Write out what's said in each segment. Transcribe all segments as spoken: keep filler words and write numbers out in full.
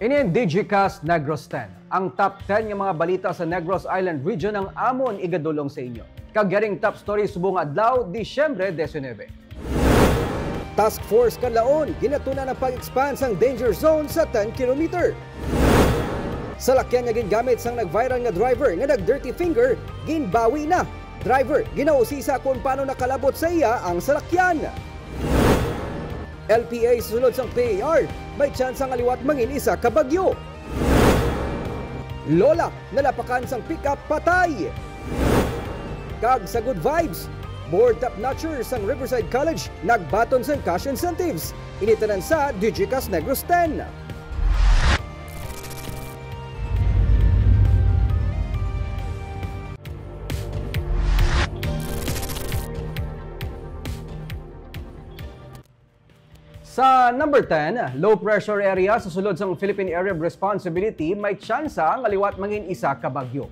Ini ang Digicast Negros ten. Ang top ten nga mga balita sa Negros Island Region ang amon igadulong sa inyo. Kag yaring top story subong adlaw, Disyembre diecinuebe. Task Force Kanlaon, ginatuna ang pag-expand sang danger zone sa ten kilometer. Salakyan nga gingamit sang nag-viral nga driver nga nag-dirty finger, ginbawi na. Driver, ginausisa kung paano nakalabot sa iya ang salakyan. L P A sa sulod sang P A R, may tsansa nga liwat mangin isa ka bagyo. Lola, nalapakan sang pickup, patay. Kag sa good vibes, bored top notcher sang Riverside College nagbaton sang cash incentives. Ini tanan sa Digicast Negros ten. Sa number ten, low pressure area sa sulod sang Philippine Area of Responsibility may tsansa nga liwat mangin isa ka bagyo.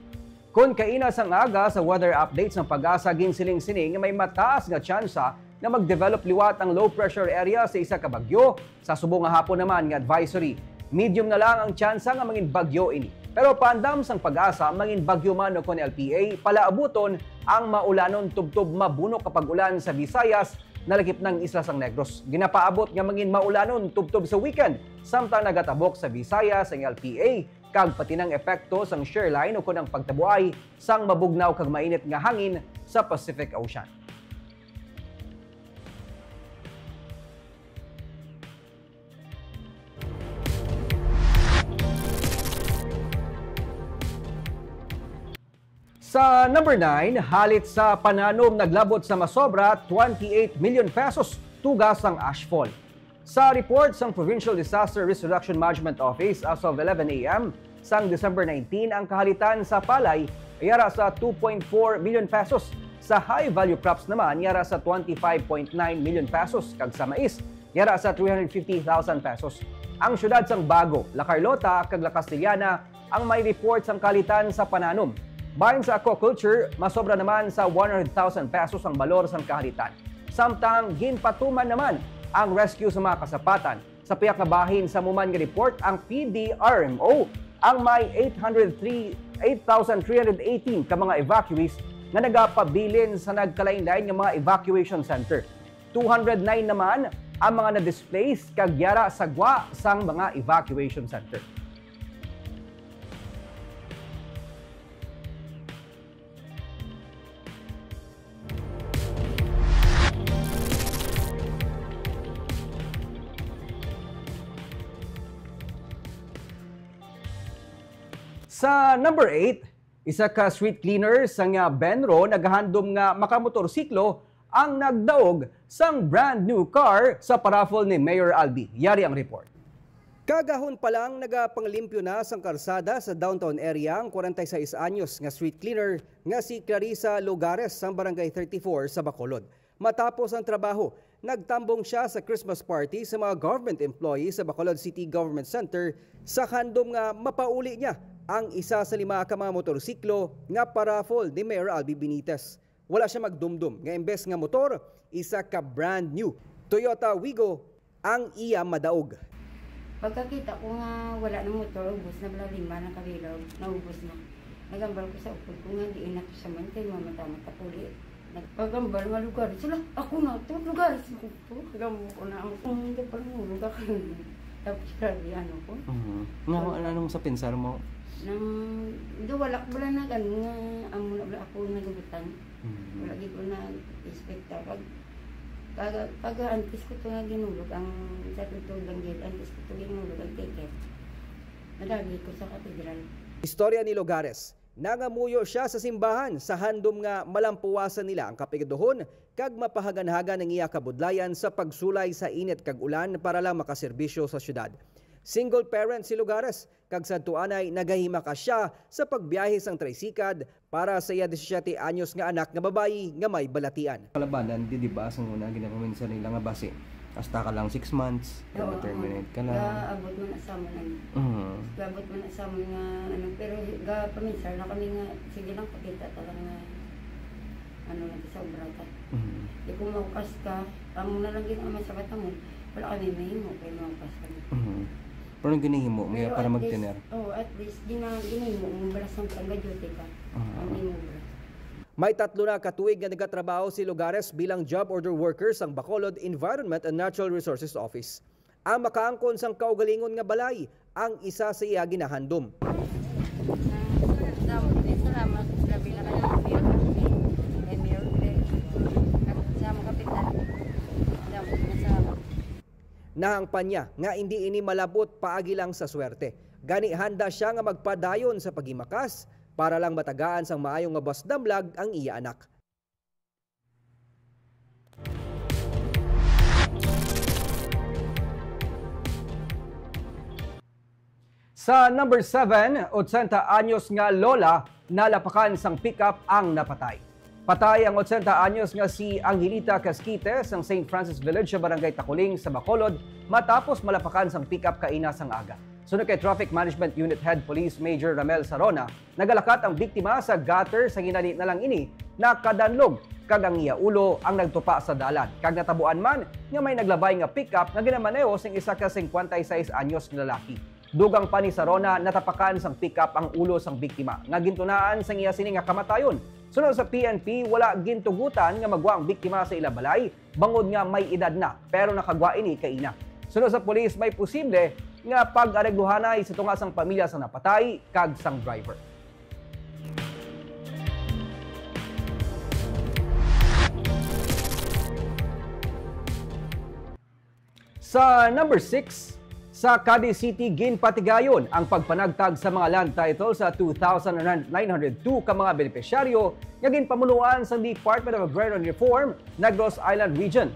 Kon kaina sang aga sa weather update sang PAGASA, ginsiling sini nga may mataas nga tsansa nga mag-develop liwat ang low pressure area sa isa ka bagyo. Sa subong nga hapon naman nga advisory, medium na lang ang tsansa nga mangin bagyo ini. Pero paandam sang PAGASA, mangin bagyo man o kon L P A, palaabuton ang maulanon tubtob mabunok nga pag-ulan sa Visayas, nalakip na ang isla sang Negros. Ginapaabot nga mangin maulanon tubtob sa weekend, samtang nagatabok sa Visayas ang L P A, kag pati na ang epekto sang shear line o kon ang pagtabuay sang mabugnaw kag mainit nga hangin sa Pacific Ocean. Sa number nine, halit sa pananom naglabot sa masobra twenty-eight million pesos tuga sang ashfall. Sa report sang Provincial Disaster Risk Reduction Management Office, as of eleven A M sang December nineteen, ang kahalitan sa palay yara sa two point four million pesos, sa high value crops naman yara sa twenty-five point nine million pesos, kag sa mais yara sa three hundred fifty thousand pesos. Ang siyudad sang Bago, La Carlota, kag La Castellana ang may report sang kahalitan sa pananom. Bahin sa aquaculture, masobra naman sa one hundred thousand pesos ang balor sang kahalitan. Samtang ginpatuman naman ang rescue sa mga kasapatan. Sa pihak nga bahin sa amo man nga report, ang P D R M O ang may eight hundred three, eight thousand three hundred eighteen ka mga evacuees nga nagapabilin sa nagkalainlain nga mga evacuation center. Two hundred nine naman ang mga na-displace kag yara sa gwa sang mga evacuation center. Sa number eight, isa ka street cleaner sang, ah, Benro nagahandom nga makamotorsiklo ang nagdaog sang brand new car sa paraffle ni Mayor Albi. Yari ang report. Kagahon pa lang, nagapanglimpyo na sang karsada sa downtown area ang kwarenta y seis anyos nga street cleaner nga si Clarissa Lugares sang Barangay thirty-four sa Bacolod. Matapos ang trabaho, nagtambong siya sa Christmas party sa mga government employees sa Bacolod City Government Center sa handom nga mapauli niya ang isa sa lima ka mga motorsiklo nga paraffle ni Mayor Albi Benitez. Wala siya magdumdom nga imbes nga motor, isa ka brand new Toyota Wigo ang iya madaog. Pagkakita ko nga wala na motor, ubos na bala, lima na kabilog, naubos na. Nagambal ko sa upod ko nga diin na to sa man, kay mamata-mata puli. Nagpagambal nga lugar, sila, ako na to, lugar sa ko. Gamo ko na ang kung hindi pa nangulog ako. Tapos grabe, ano ko. Mhm. Nga, ano, anong sa pensar mo? Nang, do, wala ko bala nag, ano, nga, amo na bala ako nagugutan. Mhm. Wala gid ko na-expect ta. Pag, pag, pag antes ko to nga ginulog, ang sa totoo lang gid, antes ko to ginulog ang ticket, nagagi ko sa katedral. Istorya ni Lugares, nangamuyo siya sa simbahan sa handom nga malampuwasan nila ang kapigaduhon kag mapahaganhagan ang iya kabudlayan sa pagsulay sa init kag ulan para lang makaserbisyo sa syudad. Single parent si Lugares, kag sadto anay nagahimakas siya sa pagbiyahe sang trisikad para sa iya disisiete anyos nga anak nga babayi nga may balatian. Kalabanan, di, di ba, sa una, ginapaminsan nila nga basi, hasta ka lang six months, Oo, ma-terminate ka lang. Gaabot man na sa amon, ano. Mhm. Gaabot man na sa amon nga, ano, pero hi-, gapaminsar na kami nga, sige lang, pakita ta lang nga, ano, nagkasobra ta. Mhm. Di kung maupas ka, amo na lang gid ang masabat mo, wala kami mahimo, kay maupas kami. Mhm. Ano ginahimo mo para magtener? Oh, at least, gina-, ginahimo mo, balasan ka, ga-duty ka. Ah. Ang imo bala. May tatlo na ka tuig nga nagatrabaho si Lugares bilang job order worker sang Bacolod Environment and Natural Resources Office. Ang makaangkon sang kaugalingon nga balay ang isa sa iya ginahandom. Damo kini salamat, labi na kay Mayor, kay Mayor, kay sa mga kapitan. Damo kini salamat. Nahangpan niya nga indi ini malabot paagi lang sa swerte. Gani, handa sia nga magpadayon sa paghimakas para lang matagaan sang maayo nga buwas damlag ang iya anak. Sa number seven, ochenta anyos nga lola, nalapakan sang pickup ang napatay. Patay ang ochenta anyos nga si Angelita Casquite sang Saint Francis Village sa Barangay Taculing sa Bacolod matapos malapakan sang pickup kaina sang aga. Suno kay Traffic Management Unit Head Police Major Ramel Sarona, nagalakat ang biktima sa gutter sa ginali na lang ini nakadanlog kag ang iya ulo ang nagtupa sa dalan, kag natabuan man nga may naglabay nga pickup nga ginamaneho sing isa ka singkwenta y seis anyos nga lalaki. Dugang pa ni Sarona, natapakan sang pickup ang ulo sang biktima nga gintunaan sang iya sini nga kamatayon. Suno sa P N P, wala gintugutan nga magwa ang biktima sa ila balay bangod nga may edad na, pero nakagwa ini kaina. Suno sa pulis, may posible nga pag-aregluhanay sa tunga sang pamilya sang napatay kag sang driver. Sa number six, sa Cadiz City, ginpatigayon ang pagpanagtag sa mga land title sa two thousand nine hundred two ka mga benepisyaryo nga ginpamunuan sang Department of Agrarian Reform, Negros Island Region.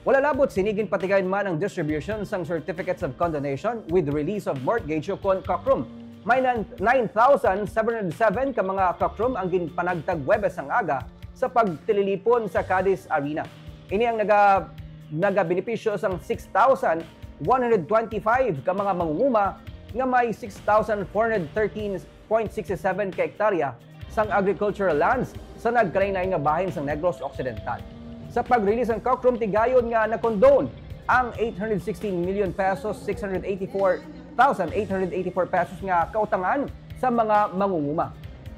Wala labot sini, ginpatigayon man ang distribution sang Certificates of Condonation with Release of Mortgage, o kon COCROM. May nan-, nine thousand seven hundred seven ka mga COCROM ang ginpanagtag Huwebes sang aga sa pagtililipon sa Cadiz Arena. Ini ang naga-, nagabenepisyo sang six thousand one hundred twenty-five ka mga mangunguma nga may six thousand four hundred thirteen point six seven ka hektarya sang agricultural lands sa nagkalain-lain nga bahin sang Negros Occidental. Sa pag-release sang COCROM, tigayon nga na-condone ang eight hundred sixteen million pesos, six hundred eighty-four thousand eight hundred eighty-four pesos nga kautangan sa mga mangunguma.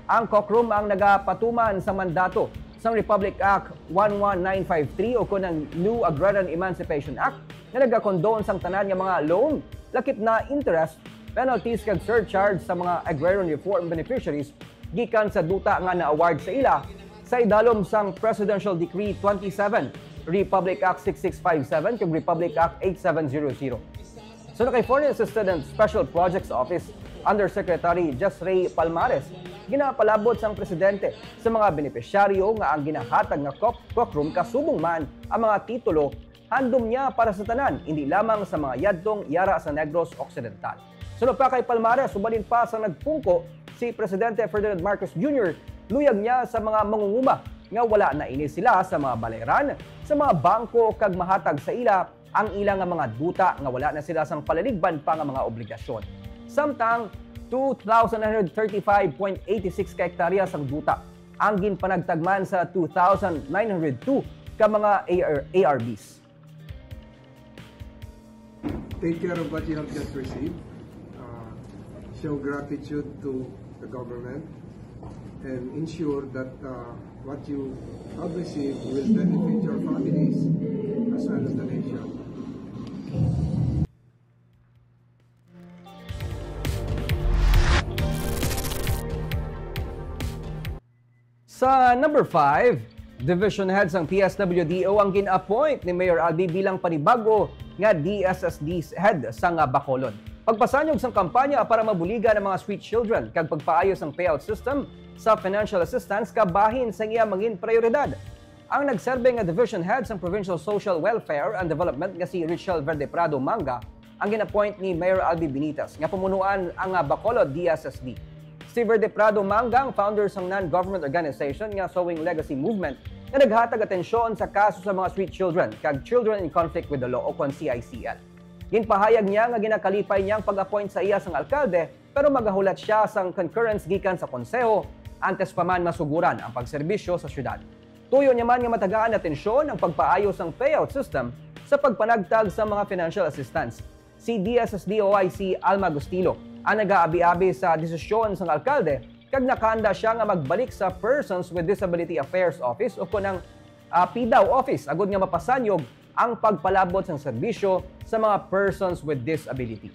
Ang COCROM ang nagapatuman sa mandato sang Republic Act one one nine five three, o kon ang New Agrarian Emancipation Act, nga nagakondon sang tanan nga mga loan, lakip na interest, penalties, kag surcharge sa mga agrarian reform beneficiaries gikan sa duta nga na-award sa ila sa idalom sang Presidential Decree twenty-seven, Republic Act six six five seven, kag Republic Act eight seven zero zero. Suno kay Foreign Assistant and Special Projects Office Undersecretary Jesrey Palmares, ginapalabot sang presidente sa mga benepisyaryo nga ang ginahatag nga COC-, COCROM kasubong man ang mga titulo, handom niya para sa tanan, indi lamang sa mga yadtong yara sa Negros Occidental. Suno pa kay Palmares, ubalin pa sang nagpungko si Presidente Ferdinand Marcos Junior, luyag niya sa mga mangunguma nga wala na ini sila sa mga balayran, sa mga bangko, kag mahatag sa ila ang ila nga mga duta nga wala na sila sang palaligban pa nga mga obligasyon. Samtang two thousand nine hundred thirty-five point eight six ka hektarya sang duta ang ginpanagtagman sa two thousand nine hundred two ka mga A R, A R Bs. Take care of what you have just received. Uh, show gratitude to the government and ensure that, uh, what you have received will benefit your families as well as the nation. Sa number five, division head sang P S W D O ang gin-appoint ni Mayor Albee bilang panibag-o nga D S S D head sang Bacolod. Pagpasanyog sang kampanya para mabuligan ang mga street children kag pagpaayo sang payout system sa financial assistance kabahin sang iya mangin prioridad. Ang nagserbe nga division head sang Provincial Social Welfare and Development nga si Richelle Verde Prado Manga ang gin-appoint ni Mayor Albee Benitez nga pamunuan ang, ah, Bacolod D S S D. Si Verde Prado Manga ang founder sang non-government organization nga Sowing Legacy Movement nga naghatag atensyon sa kaso sa mga street children kag Children in Conflict with the Law, o kon C I C L. Ginpahayag niya nga ginakalipay niya ang pag-appoint sa iya sang alkalde, pero magahulat sia sang concurrence gikan sa konseho antes pa man masuguran ang pagserbisyo sa syudad. Tuyo niya man nga matagaan atensyon ang pagpaayo sang payout system sa pagpanagtag sa mga financial assistance. si D S S D O I C Alma Gustilo ang nagaabi-abi sa desisyon sang alkalde, kag nakahanda sia nga magbalik sa Persons with Disability Affairs Office, o kon ang, ah, PDAW Office, agud nga mapasanyog ang pagpalabot sang serbisyo sa mga persons with disability.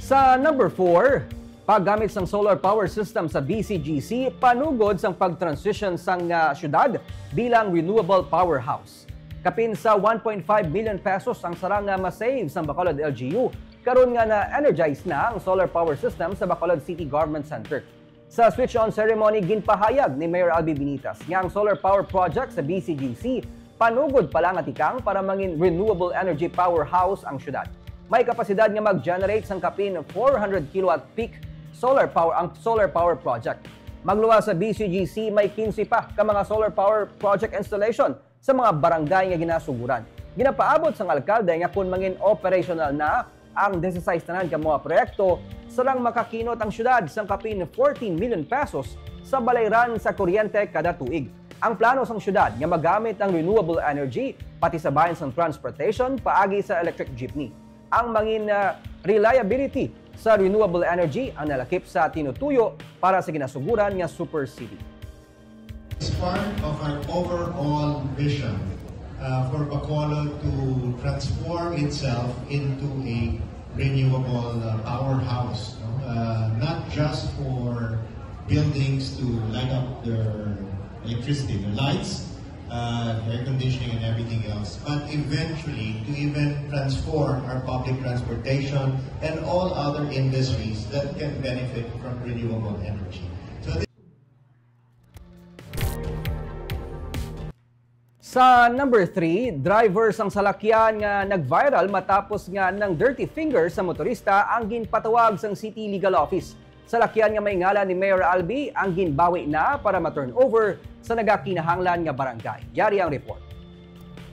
Sa number four, paggamit sang solar power system sa B C G C panugod sang pag-transition sang, ah, syudad bilang renewable powerhouse. Kapin sa one point five million pesos ang sara nga ma-save sang Bacolod L G U karon nga na-energize na ang solar power system sa Bacolod City Government Center. Sa switch-on ceremony, ginpahayag ni Mayor Albi Benitez nga ang solar power project sa B C G C panugod pa lang nga tikang para mangin renewable energy powerhouse ang syudad. May kapasidad nga mag-generate sang kapin four hundred kilowatt peak solar power ang solar power project. Magluwas sa B C G C, may quince pa ka mga solar power project installation sa mga barangay nga ginasuguran. Ginapaabot sang alkalde nga kon mangin operational na ang disisais tanan ka mga proyekto, sarang makakinot ang syudad sang kapin fourteen million pesos sa balayran sa kuryente kada tuig. Ang plano sang syudad nga magamit ang renewable energy, pati sa bahin sang transportation paagi sa electric jeepney. Ang mangin, ah, reliability sa renewable energy ang nalakip sa tinutuyo para sa ginasuguran nga super city. It's part of our overall vision, uh, for Bacolod to transform itself into a renewable, uh, powerhouse, no? Uh, not just for buildings to light up their electricity, their lights, uh, air conditioning and everything else, but eventually to even transform our public transportation and all other industries that can benefit from renewable energy. So Sa number three, driver sang salakyan nga nag-viral matapos nga nang-dirty finger sa motorista ang ginpatawag sang City Legal Office. Salakyan nga may ngalan ni Mayor Albi ang ginbawi na para ma-turn over sa nagakinahanglan nga barangay. Yari ang report.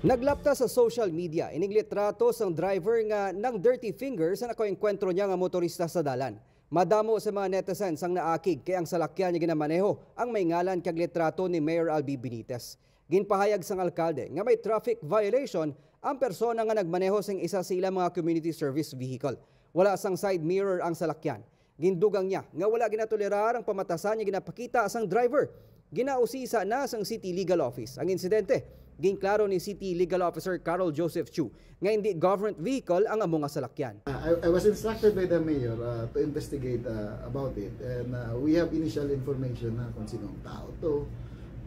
Naglapta sa social media ining litrato sang driver nga nang-dirty finger sa nakaengkwentro niya nga motorista sa dalan. Madamo sa mga netizens ang naakig kay ang salakyan nga ginamaneho ang may ngalan kag litrato ni Mayor Albi Benitez. Ginpahayag sang alkalde nga may traffic violation ang persona nga nagmaneho sing isa sa ilang mga community service vehicle. Wala sang side mirror ang salakyan. Gindugang niya nga wala ginatolerar ang pamatasan nga ginapakita sang driver. Ginausisa na sang City Legal Office ang insidente. Ginklaro ni City Legal Officer Carol Joseph Chu nga hindi government vehicle ang amo nga salakyan. Uh, I, I was instructed by the mayor, uh, to investigate, uh, about it, and, uh, we have initial information na kung sino ang tao to,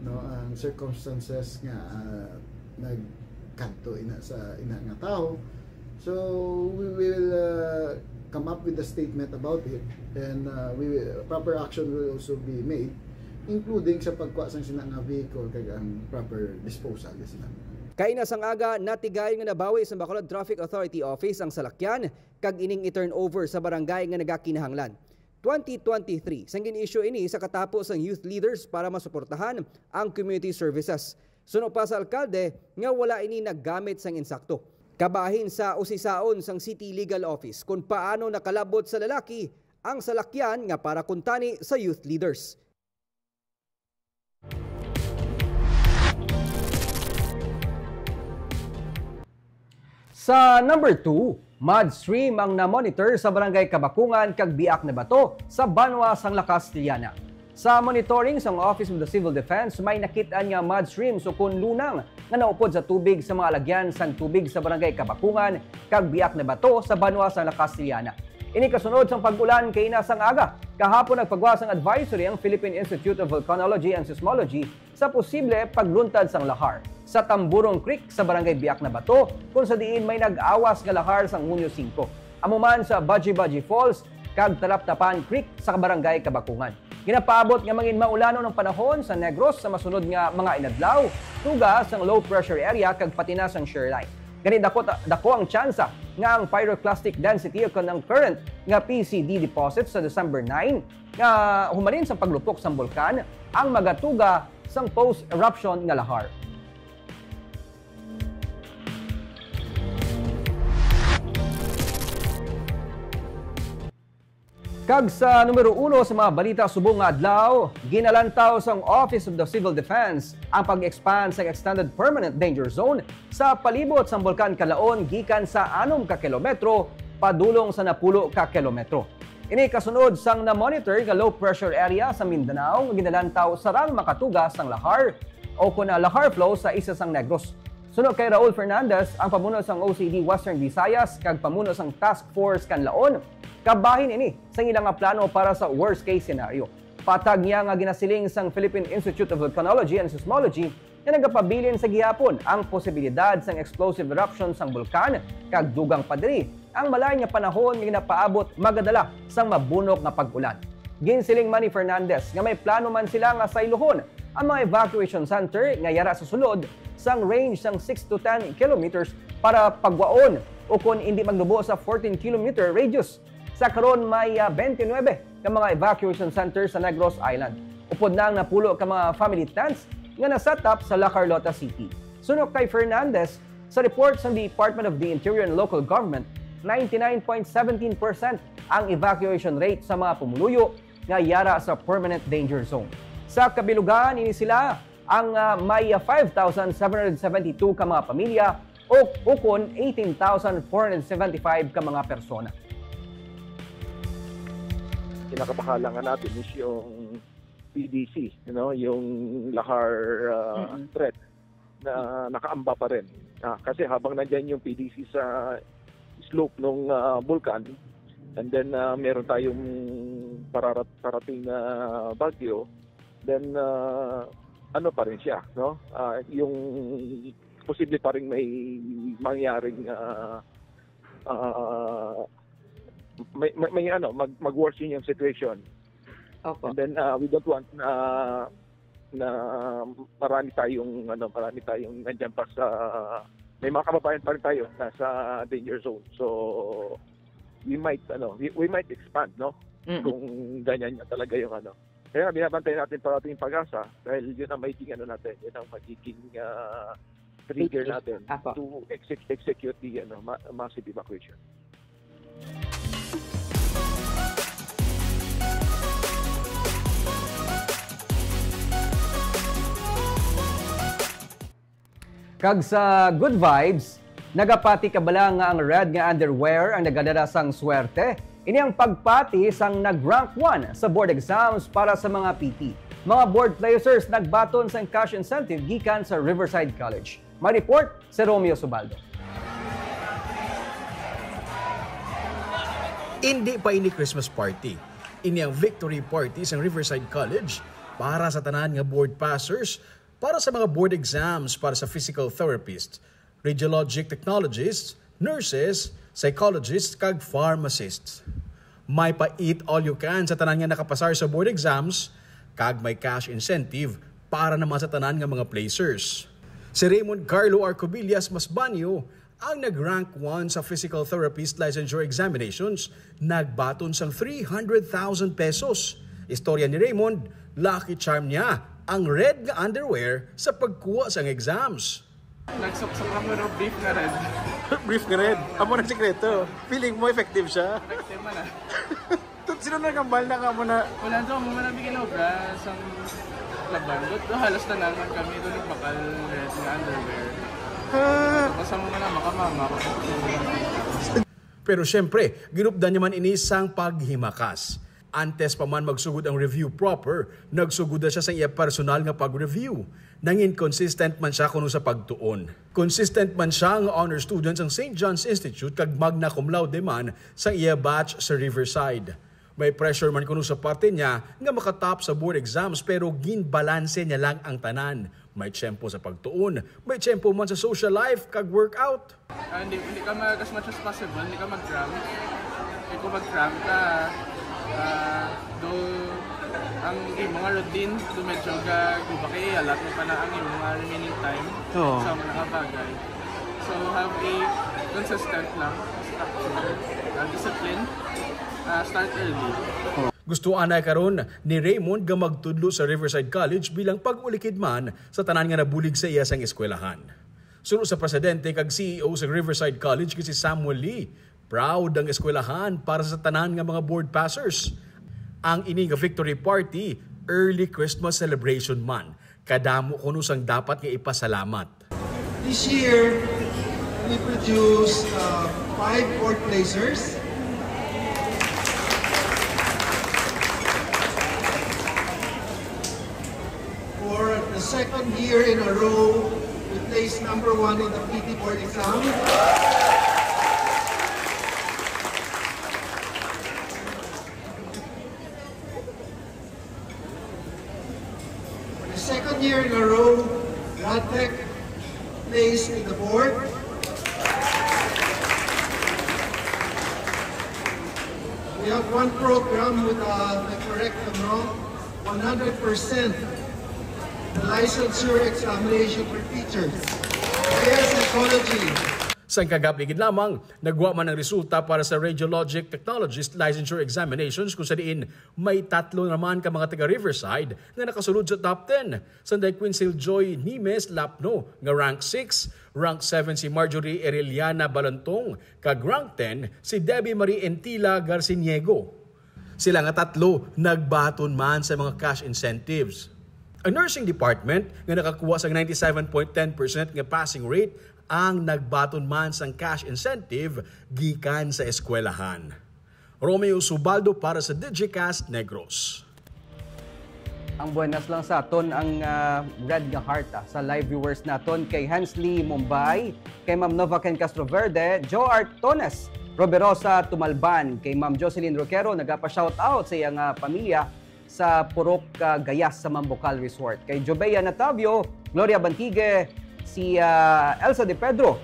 no, ang circumstances nga, uh, nagkadto ina sa ina nga tao. So we will, uh, come up with a statement about it, and, uh, we will, proper action will also be made, including sa pagkuha sang sina nga vehicle kag ang proper disposal sa sina. Kaina sang aga, natigayon nga nabawi sa Bacolod Traffic Authority Office ang salakyan kag ining i-turn over sa barangay nga nagakinahanglan. Twenty twenty-three, sang gin-issue ini sa katapo sang youth leaders para masuportahan ang community services. Suno pa sa alkalde nga wala ini naggamit sang insakto. Kabahin sa usisaon sang City Legal Office kon paano nakalabot sa lalaki ang salakyan nga para kuntani sa youth leaders. Sa number two, mud stream ang na-monitor sa Barangay Kabakungan kag Biak na Bato sa banwa sang La Castellana. Sa monitoring sang Office of the Civil Defense, may nakit-an nga mud streams ukon lunang nga naupod sa tubig sa mga alagyan sang tubig sa Barangay Kabakungan kag Biak na Bato sa banwa sang La Castellana. Ini kasunod sang pag-ulan kaina sang aga. Kahapon nagpagawas sang advisory ang Philippine Institute of Volcanology and Seismology sa posible pagluntad sang lahar sa Tamburong Creek sa Barangay Biak na Bato, kung sa diin may nag-awas nga lahar sang Hunyo singko. Amo man sa Baji-Baji Falls kag Talaptapan Creek sa Barangay Kabakungan. Ginapaabot nga mangin maulanon ang panahon sa Negros sa masunod nga mga inadlaw, tuga sang low pressure area kag pati na sang shear line. Gani dako, dako ang tsansa nga ang pyroclastic density o kon ang current nga P C D deposit sa December nine nga humalin sa paglupok sang bulkan ang magatuga sang post-eruption nga lahar. Kag sa numero uno sa mga balita subong nga adlaw, ginalantaw sang Office of the Civil Defense ang pag-expand sang Extended Permanent Danger Zone sa palibot sang Bulkan Kalaon gikan sa anom ka kilometro padulong sa napulo ka kilometro. Ini kasunod sang na-monitor nga low pressure area sa Mindanao nga ginalantaw sarang makatuga sang lahar o kon, ah, lahar flow sa Isla sang Negros. Suno kay Raul Fernandez, ang pamuno sang O C D Western Visayas kag pamuno sang Task Force Kanlaon, kabahin ini sa ila nga plano para sa worst case scenario. Patag niya nga ginasiling sang Philippine Institute of Volcanology and Seismology nga nagapabilin sa gihapon ang posibilidad sang explosive eruption sang bulkan, kag dugang pa diri ang malain nga panahon nga ginapaabot magadala sang mabunok nga pag-ulan. Ginsiling man ni Fernandez nga may plano man sila nga saylohon ang mga evacuation center nga yara sa sulod sang range sang six to ten kilometers para pagwaon o kon indi magnubo sa fourteen kilometer radius. Sa karon may, ah, twenty-nine ka mga evacuation center sa Negros Island. Upod na ang napulo ka mga family tents nga na-set up sa La Carlota City. Suno kay Fernandez, sa report sa Department of the Interior and Local Government, ninety-nine point seventeen percent ang evacuation rate sa mga pumuluyo nga yara sa permanent danger zone. Sa kabilugan, ini sila ang, ah, may, ah, five thousand seven hundred seventy-two ka mga pamilya o ukon eighteen thousand four hundred seventy-five ka mga persona. Kinakabahala nga natin is yung P D C, you know, yung lahar, ah, Mm-mm. threat na nakaamba pa rin. Ah, kasi habang nandyan yung P D C sa slope ng, ah, bulkan, and then, ah, meron tayong pararat-, parating na bagyo, then, ah, ano pa rin siya, no? Ah, yung posible pa rin may mangyaring, ah, ah, may, may, may ano, mag-, mag-worsen yung situation. Opo. And then, ah, we don't want na, na marami tayong, ano, marami tayong nandiyan pa sa, may mga kababayan pa rin tayo nasa danger zone. So, we might, ano, we, we might expand, no? Mm-mm. Kung ganyan nga talaga yung ano. Kaya binabantayan natin parati yung PAGASA dahil yun ang magiging ano natin, yun ang magiging ah, trigger natin Apo. to exec- execute the ano, ma- massive evacuation. Kag sa good vibes, nagapati ka bala nga ang red nga underwear ang nagadala sang swerte? Ini ang pagpati sang nag-rank one sa board exams para sa mga P T. Mga board placers nagbaton sang cash incentive gikan sa Riverside College. May report si Romeo Subaldo. Indi pa ini Christmas party. Ini ang victory party sang Riverside College para sa tanan nga board passers, para sa mga board exams, para sa physical therapists, radiologic technologists, nurses, psychologists, kag pharmacists. May pa eat all you can sa tanan nga nakapasar sa board exams, kag may cash incentive para naman sa tanan nga mga placers. Si Raymond Carlo Arcobillas Masbanyo ang nag-rank one sa physical therapist licensure examinations, nagbaton sang three hundred thousand pesos. Istorya ni Raymond, lucky charm niya ang red nga underwear sa pagkuha sang exams. Nagsuksak lang pero brief nga red. Brief nga red. Amo na sikreto. Feeling mo effective siya. Effective man ah. Tut sino na kambal na ka mo na Wala to, mo man ang bigyan obra sa laban. But halos na naman kami doon nagbakal red nga underwear. ah, Basta mo na makamama. Pero siyempre, ginupdan niya man ini sang paghimakas. Antes pa man magsugod ang review proper, nagsugod na siya sa iya personal nga pag-review. Nangin consistent man siya kuno sa pagtuon. Consistent man siya nga honor student sang Saint John's Institute kag magna cum laude man sa iya batch sa Riverside. May pressure man kuno sa parte niya nga makatop sa board exams pero ginbalanse niya lang ang tanan. May tiyempo sa pagtuon, may tiyempo man sa social life kag workout. Ah, hindi, hindi ka mag as much as possible, hindi ka mag-cram. Kaya kung mag-cram ka, ah, do ang imo nga routine, do medyo ka go back, i-allot mo pa na ang imo nga remaining time Oo. sa mga bagay. So have a consistent lang, structure, ah, discipline, ah, start early. Gusto anay karon ni Raymond nga magtudlo sa Riverside College bilang pag-ulikid man sa tanan nga nabulig sa iya sang eskwelahan. Suno sa presidente kag C E O sa Riverside College nga si Samuel Lee, Proud ang eskwelahan para sa tanan nga mga board passers. Ang ini nga victory party, early Christmas celebration man. Kadamo kuno sang dapat nga ipasalamat. This year, we produced uh, five fourth placers. For the second year in a row, we placed number one in the P T board exam. For the second year in a row, Radtech placed in the board. We have one program with uh, the correct amount, one hundred percent the licensure examination for teachers. Kaya psychology. Sang kagab-i gid lamang, nagwa man ang resulta para sa Radiologic Technologist Licensure Examinations, kung sa diin may tatlo naman ka mga taga Riverside nga nakasulod sa top ten. Sanday Quinzel Joy Nimes Lapno nga rank six, rank seven si Marjorie Ereliana Balantong, kag rank ten si Debbie Marie Entila Garciniego. Sila nga tatlo nagbaton man sa mga cash incentives. Ang nursing department nga nakakuha sang ninety-seven point ten percent nga passing rate ang nagbaton man sang cash incentive gikan sa eskwelahan. Romeo Subaldo para sa Digicast Negros. Ang buenas lang sa aton ang ah, red nga heart ah, sa live viewers naton kay Hensley Mumbai, kay Ma'am Nova Ken Castroverde, Joe Artones, Roberosa Tumalban, kay Ma'am Jocelyn Roquero nagapa-shout out sa iyang ah, pamilya sa Purok ah, Gayas sa Mambucal Resort. Kay Jobea Natavio, Gloria Bantigue, si ah, Elsa De Pedro,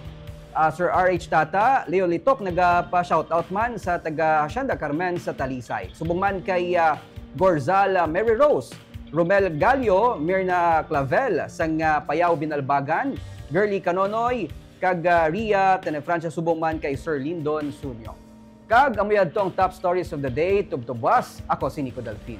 ah, Sir R H Tata, Leo Litok nagapa-shout out man sa taga Hacienda Carmen sa Talisay. Subong man kay ah, Gorzal ah, Mary Rose, Romel Gallo, Mirna Clavel sang ah, Payao Binalbagan, Girly Canonoy, kag ah, Ria Tenefrancia subong man kay Sir Lindon Sunyo. Kag amo yadto ang top stories of the day, tubtob buas, ako si Nico Delfin.